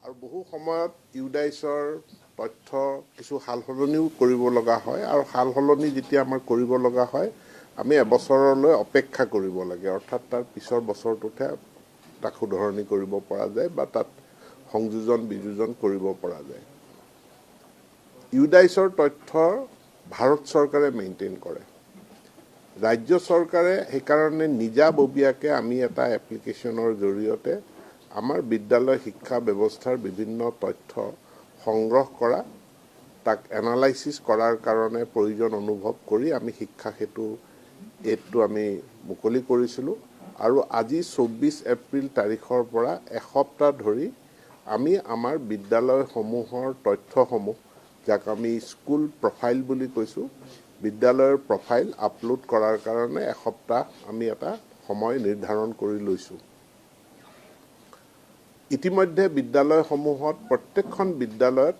আৰু বহু সময়ত ইউডাইছৰ তথ্য কিছু সাল সলনিও কৰিব লগা হয়, আৰু সাল সলনি যেতিয়া আমাৰ কৰিব লগা হয় আমি এবছৰলৈ অপেক্ষা কৰিব লাগে, অৰ্থাৎ তাৰ পিছৰ বছৰটোতহে তাক শুধৰণি কৰিব পৰা যায় বা তাত সংযোজন বিযোজন কৰিব পৰা যায়। ইউডাইছৰ তথ্য ভাৰত চৰকাৰে মেইনটেইন কৰে, ৰাজ্য চৰকাৰে সেইকাৰণে নিজাববীয়াকৈ আমি এটা এপ্লিকেশ্যনৰ জৰিয়তে আমাৰ বিদ্যালয় শিক্ষা ব্যৱস্থাৰ বিভিন্ন তথ্য সংগ্ৰহ কৰা, তাক এনালাইচিছ কৰাৰ কাৰণে প্ৰয়োজন অনুভৱ কৰি আমি শিক্ষা সেতু এপটো আমি মুকলি কৰিছিলোঁ। আৰু আজি 24 এপ্ৰিল তাৰিখৰ পৰা এসপ্তাহ ধৰি আমি আমাৰ বিদ্যালয়সমূহৰ তথ্যসমূহ, যাক আমি স্কুল প্ৰফাইল বুলি কৈছোঁ, বিদ্যালয়ৰ প্ৰফাইল আপলোড কৰাৰ কাৰণে এসপ্তাহ আমি এটা সময় নিৰ্ধাৰণ কৰি লৈছোঁ। ইতিমধ্যে বিদ্যালয়সমূহত প্ৰত্যেকখন বিদ্যালয়ত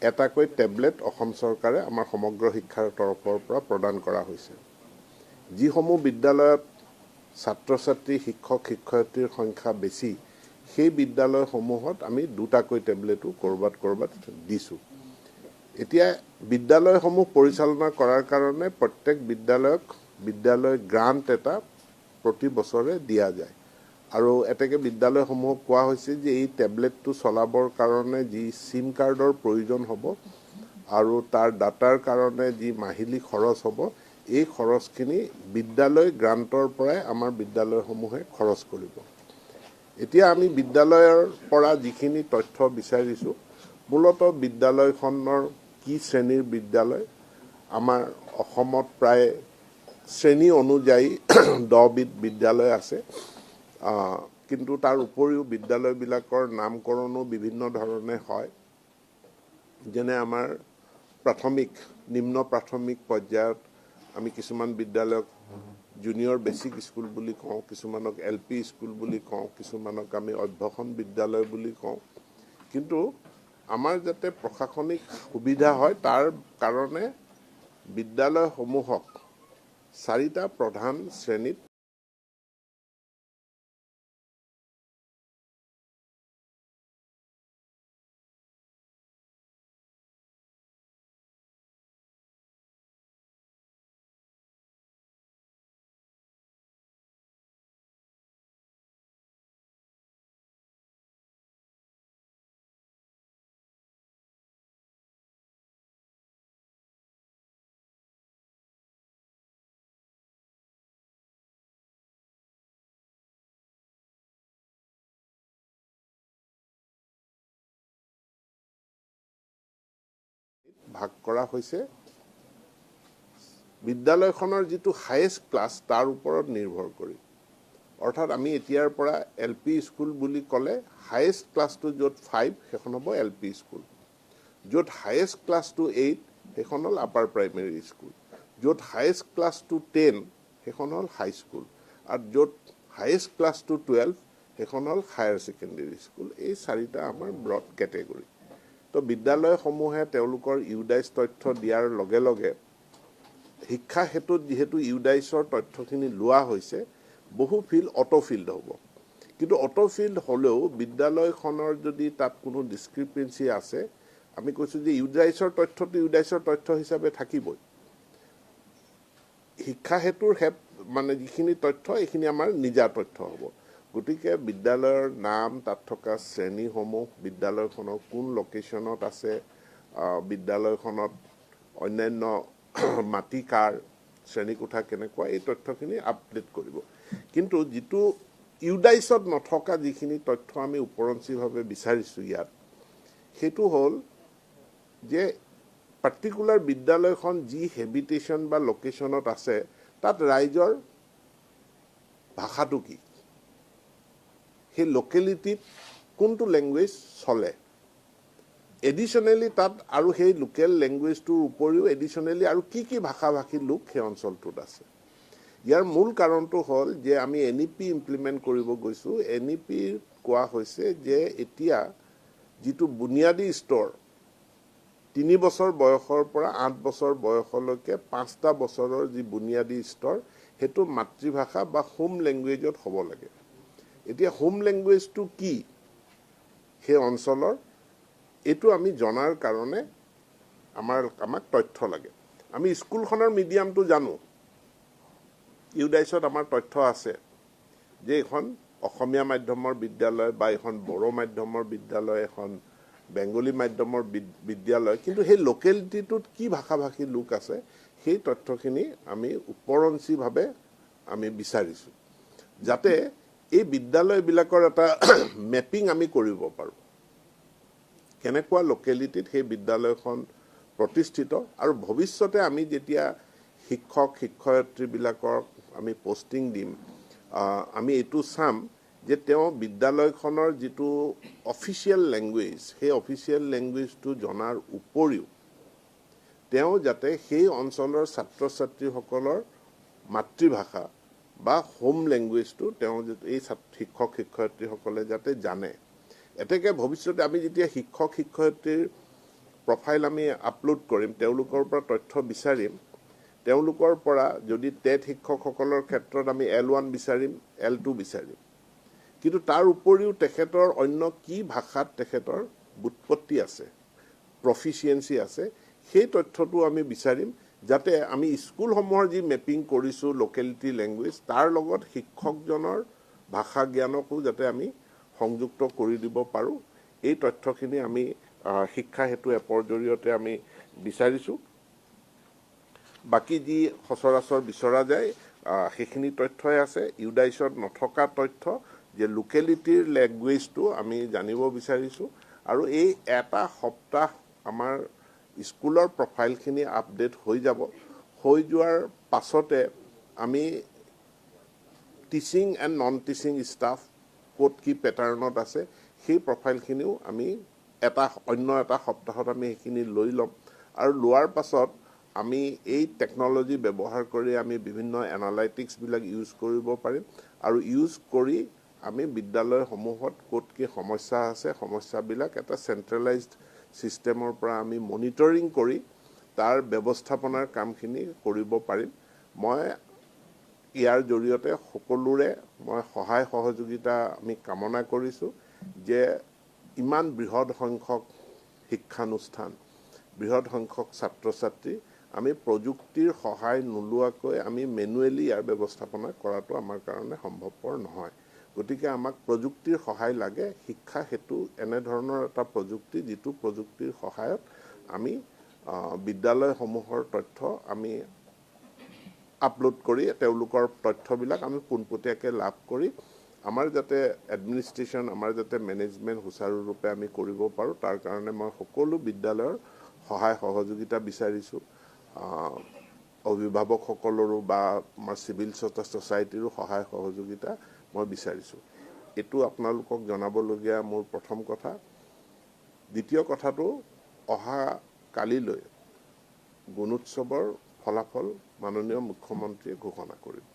এটাকৈ টেবলেট অসম চৰকাৰে আমাৰ সমগ্ৰ শিক্ষাৰ তৰফৰ পৰা প্ৰদান কৰা হৈছে। যিসমূহ বিদ্যালয়ত ছাত্ৰ ছাত্ৰী, শিক্ষক শিক্ষয়িত্ৰীৰ সংখ্যা বেছি, সেই বিদ্যালয়সমূহত আমি দুটাকৈ টেবলেটো ক'ৰবাত ক'ৰবাত দিছোঁ। এতিয়া বিদ্যালয়সমূহ পৰিচালনা কৰাৰ কাৰণে প্ৰত্যেক বিদ্যালয়ক বিদ্যালয় গ্ৰাণ্ট এটা প্ৰতি বছৰে দিয়া যায়, আৰু এতেকে বিদ্যালয়সমূহক কোৱা হৈছে যে এই টেবলেটটো চলাবৰ কাৰণে যি চিম কাৰ্ডৰ প্ৰয়োজন হ'ব আৰু তাৰ ডাটাৰ কাৰণে যি মাহিলী খৰচ হ'ব, এই খৰচখিনি বিদ্যালয় গ্ৰাণ্টৰ পৰাই আমাৰ বিদ্যালয়সমূহে খৰচ কৰিব। এতিয়া আমি বিদ্যালয়ৰ পৰা যিখিনি তথ্য বিচাৰিছোঁ, মূলতঃ বিদ্যালয়খনৰ কি শ্ৰেণীৰ বিদ্যালয়, আমাৰ অসমত প্ৰায় শ্ৰেণী অনুযায়ী 10বিধ বিদ্যালয় আছে, কিন্তু তাৰ উপৰিও বিদ্যালয়বিলাকৰ নামকৰণো বিভিন্ন ধৰণে হয়। যেনে আমাৰ প্ৰাথমিক, নিম্ন প্ৰাথমিক পৰ্যায়ত আমি কিছুমান বিদ্যালয়ক জুনিয়ৰ বেছিক স্কুল বুলি কওঁ, কিছুমানক এল পি স্কুল বুলি কওঁ, কিছুমানক আমি অভ্যসন বিদ্যালয় বুলি কওঁ। কিন্তু আমাৰ যাতে প্ৰশাসনিক সুবিধা হয় তাৰ কাৰণে বিদ্যালয়সমূহক চাৰিটা প্ৰধান শ্ৰেণীত ভাগ কৰা হৈছে। বিদ্যালয়খনৰ যিটো হায়েষ্ট ক্লাছ তাৰ ওপৰত নিৰ্ভৰ কৰি, অৰ্থাৎ আমি এতিয়াৰ পৰা এল পি স্কুল বুলি ক'লে হায়েষ্ট ক্লাছটো য'ত 5 সেইখন হ'ব এল পি স্কুল, য'ত হায়েষ্ট ক্লাছটো 8 সেইখন হ'ল আপাৰ প্ৰাইমেৰী স্কুল, য'ত হায়েষ্ট ক্লাছটো 10 সেইখন হ'ল হাইস্কুল, আৰু য'ত হায়েষ্ট ক্লাছটো 12 সেইখন হ'ল হায়াৰ ছেকেণ্ডেৰী স্কুল। এই চাৰিটা আমাৰ ব্ৰড কেটেগৰী। তো বিদ্যালয়সমূহে তেওঁলোকৰ ইউডাইছ তথ্য দিয়াৰ লগে লগে শিক্ষা সেতুত যিহেতু ইউডাইছৰ তথ্যখিনি লোৱা হৈছে, বহু ফিল্ড অট' ফিল্ড হ'ব। কিন্তু অট' ফিল্ড হ'লেও বিদ্যালয়খনৰ যদি তাত কোনো ডিছক্ৰিপেঞ্চি আছে, আমি কৈছোঁ যে ইউডাইছৰ তথ্যটো ইউডাইছৰ তথ্য হিচাপে থাকিবই, শিক্ষা সেতুৰ মানে যিখিনি তথ্য এইখিনি আমাৰ নিজা তথ্য হ'ব। গতিকে বিদ্যালয়ৰ নাম, তাত থকা শ্ৰেণীসমূহ, বিদ্যালয়খনৰ কোন লোকেশ্যনত আছে, বিদ্যালয়খনত অন্যান্য মাটি কাৰ, শ্ৰেণীকোঠা কেনেকুৱা, এই তথ্যখিনি আপডেট কৰিব। কিন্তু যিটো ইউডাইছত নথকা যিখিনি তথ্য আমি উপৰঞ্চিভাৱে বিচাৰিছোঁ ইয়াত, সেইটো হ'ল যে পাৰ্টিকুলাৰ বিদ্যালয়খন যি হেবিটেশ্যন বা লোকেশ্যনত আছে তাত ৰাইজৰ ভাষাটো কি, সেই লোকেলিটিত কোনটো লেংগুৱেজ চলে, এডিশ্যনেলি তাত আৰু সেই লোকেল লেংগুৱেজটোৰ উপৰিও এডিশ্যনেলি আৰু কি কি ভাষা ভাষী লোক সেই অঞ্চলটোত আছে। ইয়াৰ মূল কাৰণটো হ'ল যে আমি এন ই পি ইমপ্লিমেণ্ট কৰিব গৈছোঁ। এন ই পিত কোৱা হৈছে যে এতিয়া যিটো বুনিয়াদী স্তৰ 3 বছৰ বয়সৰ পৰা 8 বছৰ বয়সলৈকে 5টা বছৰৰ যি বুনিয়াদী স্তৰ, সেইটো মাতৃভাষা বা হোম লেংগুৱেজত হ'ব লাগে। এতিয়া হোম লেংগুৱেজটো কি সেই অঞ্চলৰ, এইটো আমি জনাৰ কাৰণে আমাক তথ্য লাগে। আমি স্কুলখনৰ মিডিয়ামটো জানো, ইউডাইছত আমাৰ তথ্য আছে যে এইখন অসমীয়া মাধ্যমৰ বিদ্যালয় বা এইখন বড়ো মাধ্যমৰ বিদ্যালয়, এখন বেংগলী মাধ্যমৰ বিদ্যালয়, কিন্তু সেই লোকেলিটিটোত কি ভাষা ভাষী লোক আছে সেই তথ্যখিনি আমি ওপৰঞ্চিভাৱে আমি বিচাৰিছোঁ, যাতে এই বিদ্যালয়বিলাকৰ এটা মেপিং আমি কৰিব পাৰোঁ, কেনেকুৱা লোকেলিটিত সেই বিদ্যালয়খন প্ৰতিষ্ঠিত। আৰু ভৱিষ্যতে আমি যেতিয়া শিক্ষক শিক্ষয়িত্ৰীবিলাকক আমি পষ্টিং দিম, আমি এইটো চাম যে তেওঁ বিদ্যালয়খনৰ যিটো অফিচিয়েল লেংগুৱেজ, সেই অফিচিয়েল লেংগুৱেজটো জনাৰ উপৰিও তেওঁ যাতে সেই অঞ্চলৰ ছাত্ৰ ছাত্ৰীসকলৰ মাতৃভাষা বা হোম লেংগুৱেজটো তেওঁ এই শিক্ষক শিক্ষয়িত্ৰীসকলে যাতে জানে। এতেকে ভৱিষ্যতে আমি যেতিয়া শিক্ষক শিক্ষয়িত্ৰীৰ প্ৰফাইল আমি আপলোড কৰিম, তেওঁলোকৰ পৰা তথ্য বিচাৰিম, তেওঁলোকৰ পৰা যদি টেট শিক্ষকসকলৰ ক্ষেত্ৰত আমি L1 বিচাৰিম, L2 বিচাৰিম, কিন্তু তাৰ উপৰিও তেখেতৰ অন্য কি ভাষাত তেখেতৰ বুৎপত্তি আছে, প্ৰফিচিয়েঞ্চি আছে, সেই তথ্যটো আমি বিচাৰিম, যাতে আমি স্কুলসমূহৰ যি মেপিং কৰিছোঁ লোকেলিটি লেংগুৱেজ, তাৰ লগত শিক্ষকজনৰ ভাষা জ্ঞানকো যাতে আমি সংযুক্ত কৰি দিব পাৰোঁ। এই তথ্যখিনি আমি শিক্ষা সেতু এপৰ জৰিয়তে আমি বিচাৰিছোঁ। বাকী যি সচৰাচৰ বিচৰা যায় সেইখিনি তথ্যই আছে। ইউডাইছত নথকা তথ্য যে লোকেলিটিৰ লেংগুৱেজটো আমি জানিব বিচাৰিছোঁ। আৰু এই এটা সপ্তাহ আমাৰ স্কুলৰ প্ৰফাইলখিনি আপডেট হৈ যাব। হৈ যোৱাৰ পাছতে আমি teaching and non teaching staff ক'ত কি পেটাৰ্ণত আছে সেই প্ৰফাইলখিনিও আমি অন্য এটা সপ্তাহত আমি সেইখিনি লৈ ল'ম। আৰু লোৱাৰ পাছত আমি এই টেকন'লজি ব্যৱহাৰ কৰি আমি বিভিন্ন এনালাইটিক্সবিলাক ইউজ কৰিব পাৰিম। আৰু ইউজ কৰি আমি বিদ্যালয়সমূহত ক'ত কি সমস্যা আছে, সমস্যাবিলাক এটা চেণ্ট্ৰেলাইজড ছিষ্টেমৰ পৰা আমি মনিটৰিং কৰি তাৰ ব্যৱস্থাপনাৰ কামখিনি কৰিব পাৰিম। মই ইয়াৰ জৰিয়তে সকলোৰে মই সহায় সহযোগিতা আমি কামনা কৰিছোঁ যে ইমান বৃহৎ সংখ্যক শিক্ষানুষ্ঠান, বৃহৎ সংখ্যক ছাত্ৰ ছাত্ৰী আমি প্ৰযুক্তিৰ সহায় নোলোৱাকৈ আমি মেনুৱেলি ইয়াৰ ব্যৱস্থাপনা কৰাটো আমাৰ কাৰণে সম্ভৱপৰ নহয়। গতিকে আমাক প্ৰযুক্তিৰ সহায় লাগে। শিক্ষা সেতু এনেধৰণৰ এটা প্ৰযুক্তি, যিটো প্ৰযুক্তিৰ সহায়ত আমি বিদ্যালয়সমূহৰ তথ্য আমি আপলোড কৰি তেওঁলোকৰ তথ্যবিলাক আমি পোনপটীয়াকৈ লাভ কৰি আমাৰ যাতে এডমিনিষ্ট্ৰেশ্যন, আমাৰ যাতে মেনেজমেণ্ট সুচাৰুৰূপে আমি কৰিব পাৰোঁ, তাৰ কাৰণে মই সকলো বিদ্যালয়ৰ সহায় সহযোগিতা বিচাৰিছোঁ। অভিভাৱকসকলৰো বা আমাৰ চিভিল ছ'চাইটিৰো সহায় সহযোগিতা মই বিচাৰিছোঁ। এইটো আপোনালোকক জনাবলগীয়া মোৰ প্ৰথম কথা। দ্বিতীয় কথাটো, অহা কালিলৈ গুণোৎসৱৰ ফলাফল মাননীয় মুখ্যমন্ত্ৰীয়ে ঘোষণা কৰিব।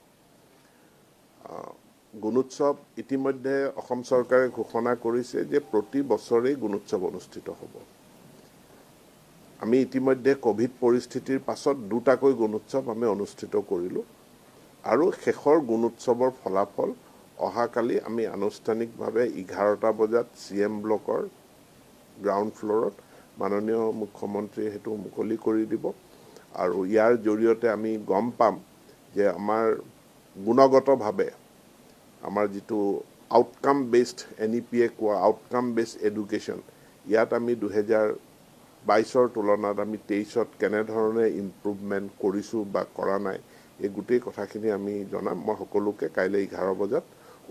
গুণোৎসৱ ইতিমধ্যে অসম চৰকাৰে ঘোষণা কৰিছে যে প্ৰতি বছৰেই গুণোৎসৱ অনুষ্ঠিত হ'ব। আমি ইতিমধ্যে ক'ভিড পৰিস্থিতিৰ পাছত দুটাকৈ গুণোৎসৱ আমি অনুষ্ঠিত কৰিলোঁ আৰু শেষৰ গুণোৎসৱৰ ফলাফল অহাকালি আমি আনুষ্ঠানিকভাৱে 11টা বজাত চি এম ব্লকৰ গ্ৰাউণ্ড ফ্ল'ৰত মাননীয় মুখ্যমন্ত্ৰীয়ে সেইটো মুকলি কৰি দিব। আৰু ইয়াৰ জৰিয়তে আমি গম পাম যে আমাৰ গুণগতভাৱে আমাৰ যিটো আউটকাম বেছড, NEPয়ে কোৱা আউটকাম বেছড এডুকেশ্যন, ইয়াত আমি 2022ৰ তুলনাত আমি 23ত কেনেধৰণে ইম্প্ৰুভমেণ্ট কৰিছোঁ বা কৰা নাই, এই গোটেই কথাখিনি আমি জনাম। মই সকলোকে কাইলৈ 11 বজাত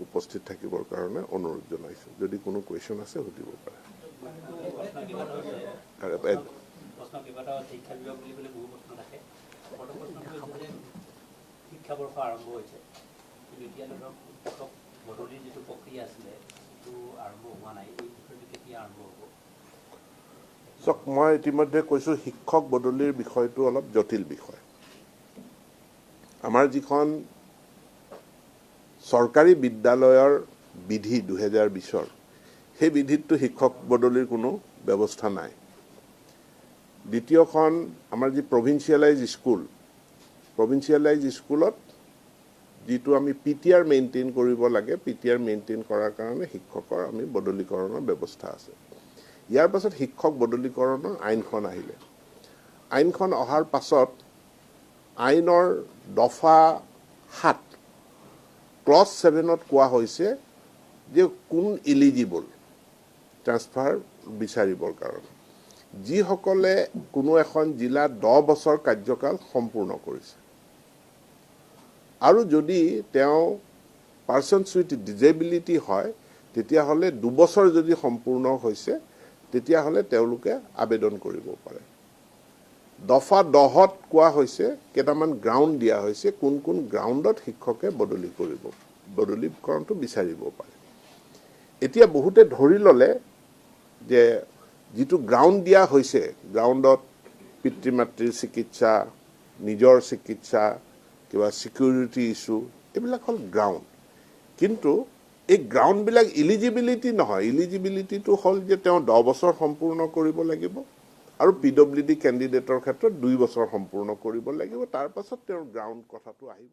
উপস্থিত থাকিবৰ কাৰণে অনুৰোধ জনাইছোঁ। যদি কোনো কুৱেশ্যন আছে, সুধিব পাৰে। প্ৰশ্ন কেইবাটাও আছে। শিক্ষা বিভাগ বুলি ক'লে বহু প্ৰশ্ন থাকে। প্ৰথম প্ৰশ্নটো হৈছে যে শিক্ষাবৰ্ষ আৰম্ভ হৈছে, কিন্তু এতিয়ালৈ ধৰক শিক্ষক বদলিৰ যিটো প্ৰক্ৰিয়া আছিলে, সেইটো আৰম্ভ হোৱা নাই। এই বিষয়টো কেতিয়া আৰম্ভ হ'ব? চাওক, মই ইতিমধ্যে কৈছোঁ, শিক্ষক বদলিৰ বিষয়টো অলপ জটিল বিষয়। আমাৰ যিখন চৰকাৰী বিদ্যালয়ৰ বিধি 2020ৰ, সেই বিধিততো শিক্ষক বদলিৰ কোনো ব্যৱস্থা নাই। দ্বিতীয়খন আমাৰ যি প্ৰভিঞ্চিয়েলাইজ স্কুল, প্ৰভিঞ্চিয়েলাইজ স্কুলত যিটো আমি PTR maintain কৰিব লাগে, PTR maintain কৰাৰ কাৰণে শিক্ষকৰ আমি বদলিকৰণৰ ব্যৱস্থা আছে। ইয়াৰ পাছত শিক্ষক বদলিকৰণৰ আইনখন আহিলে। আইনখন অহাৰ পাছত আইনৰ দফা 7 ক্লজ 7ত কোৱা হৈছে যে কোন ইলিজিবল ট্ৰেন্সফাৰ বিচাৰিবৰ কাৰণে, যিসকলে কোনো এখন জিলাত 10 বছৰ কাৰ্যকাল সম্পূৰ্ণ কৰিছে আৰু যদি তেওঁ পাৰ্চনছ উইথ ডিজেবিলিটি হয় তেতিয়াহ'লে 2 বছৰ যদি সম্পূৰ্ণ হৈছে তেতিয়াহ'লে তেওঁলোকে আবেদন কৰিব পাৰে। দফা 10ত কোৱা হৈছে, কেইটামান গ্ৰাউণ্ড দিয়া হৈছে কোন কোন গ্ৰাউণ্ডত শিক্ষকে বদলি কৰিব, বদলিকৰণটো বিচাৰিব পাৰে। এতিয়া বহুতে ধৰি ল'লে যে যিটো গ্ৰাউণ্ড দিয়া হৈছে, গ্ৰাউণ্ডত পিতৃ মাতৃৰ চিকিৎসা, নিজৰ চিকিৎসা, কিবা ছিকিউৰিটি ইছ্যু, এইবিলাক হ'ল গ্ৰাউণ্ড। কিন্তু এই গ্ৰাউণ্ডবিলাক ইলিজিবিলিটি নহয়। ইলিজিবিলিটিটো হ'ল যে তেওঁ 10 বছৰ সম্পূৰ্ণ কৰিব লাগিব আৰু পি ডব্লিউ ডি কেণ্ডিডেটৰ ক্ষেত্ৰত 2 বছৰ সম্পূৰ্ণ কৰিব লাগিব, তাৰ পাছত তেওঁৰ গ্ৰাউণ্ড কথাটো আহিব।